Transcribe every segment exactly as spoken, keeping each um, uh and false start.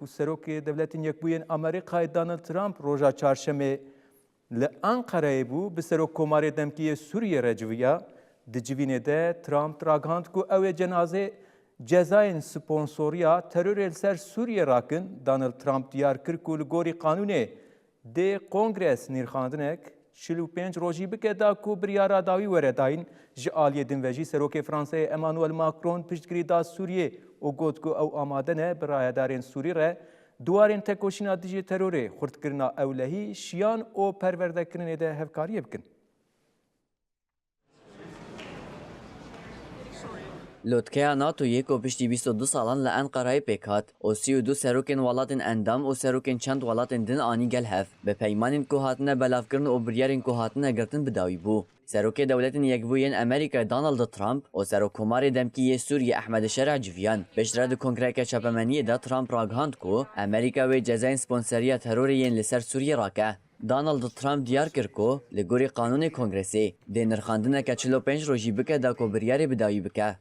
Serokê Dewletên Yekbûyên Amerîkayê Donald Trump roja çarşemê li Anqereyê bû, bi Serokkomarê Demkî yê Sûriyê re civiya. Di civînê de Trump ragihand ku ew ê cenazê cezayên sponsoriya terorê li ser Sûriyê rakin. Donald Trump diyar kir ku li gorî qanûnê dê Kongres nirxandinek çil û pênc rojî bike da ku biryara dawî were dayîn. Ji aliyê din ve jî Serokê Fransayê Emmanuel Macron piştgirî da Sûriyê û got ku ew amade ne bi rayedarên Sûrî re di warên tekoşîna dijî terorê, xurtkirina ewlehî, şiyan û perwerdekirinê de hevkariyê bikin. Lotkeya NATOyê ku piştî bîst û du salan li Enqerayê pêk hat û sî û du serokên welatên endam û serokên çend welatên din anî gel hev, bi peymanên ku hatine belavkirin û biryarên ku hatine girtin bi dawî bû. Serokê Dewletên Yekbûyên Amerîkayê Donald Trump û Serokkomarê Demkî yê Sûriyê Ehmed Şerh civiyan. Piştre di kongreyeke çapemeniyê de Trump ragihand ku Amerîka wê cezayên sponseriya terorê yên li ser Sûriyê rake. Donald Trump diyar kir ku li gorî qanûnê Kongresê dê nirxandineke çil û pênc rojî bike da ku biryarê bi dawî bike.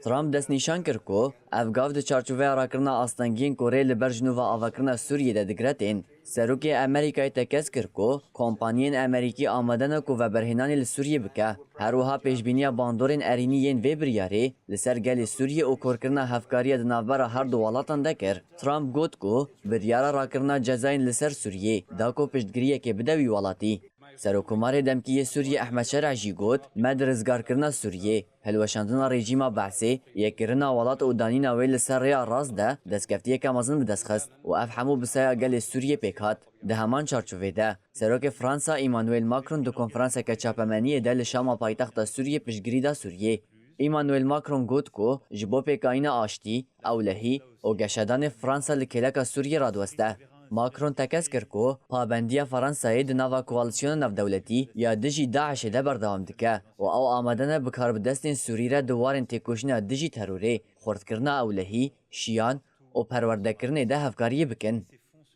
Trump destnîşan kir ku ev gav di çarçoveya rakirina astengiyên ku rê li ber ji nû ve avakirina Sûriyê de digire tên. Serokê Amerîkayê tekez kir ku kompaniyên Amerîkî amade ne ku veberhênanê li Sûriyê bike. Her wiha pêşbîniya bandorên erênî yên vê biryarê li ser gelê Sûriyê û korkirina hevkariya di navbera her du welatan de kir. Trump got ku biryara rakirina cezayên li ser Sûriyê da ku piştgiriyekê bide wî welatî. Serokkomarê Demkî yê Sûriyê Ehmed Şerh jî got, me di rizgarkirina Sûriyê, hilweşandina rejîma Be'sê, yekkirina welat û danîna wê li ser rêya rast de destkeftiyeke mezin bi dest xist û ev hemû bi saya gelê Sûriyê pêk hat. Di heman çarçovê de, Serokê Fransa Emmanuel Macron di konferanseke çapemeniyê de li Şama paytexta Sûriyê piştgirî da Sûriyê. Emmanuel Macron got ku ji bo pêkayîna aştî, ewlehî û geşedanê Fransa li kêleka Sûriyê radiweste. Macron tekez kir ku pabendiya Fransayê di nava koalîsyona navdewletî ya dijî DAIŞê de berdewam dike û ew amade ne bikarbidestên Sûrî re di warên têkoşîna dijî terorê, xurtkirina ewlehî, şiyan û perwerdekirinê de hevkariyê bikin.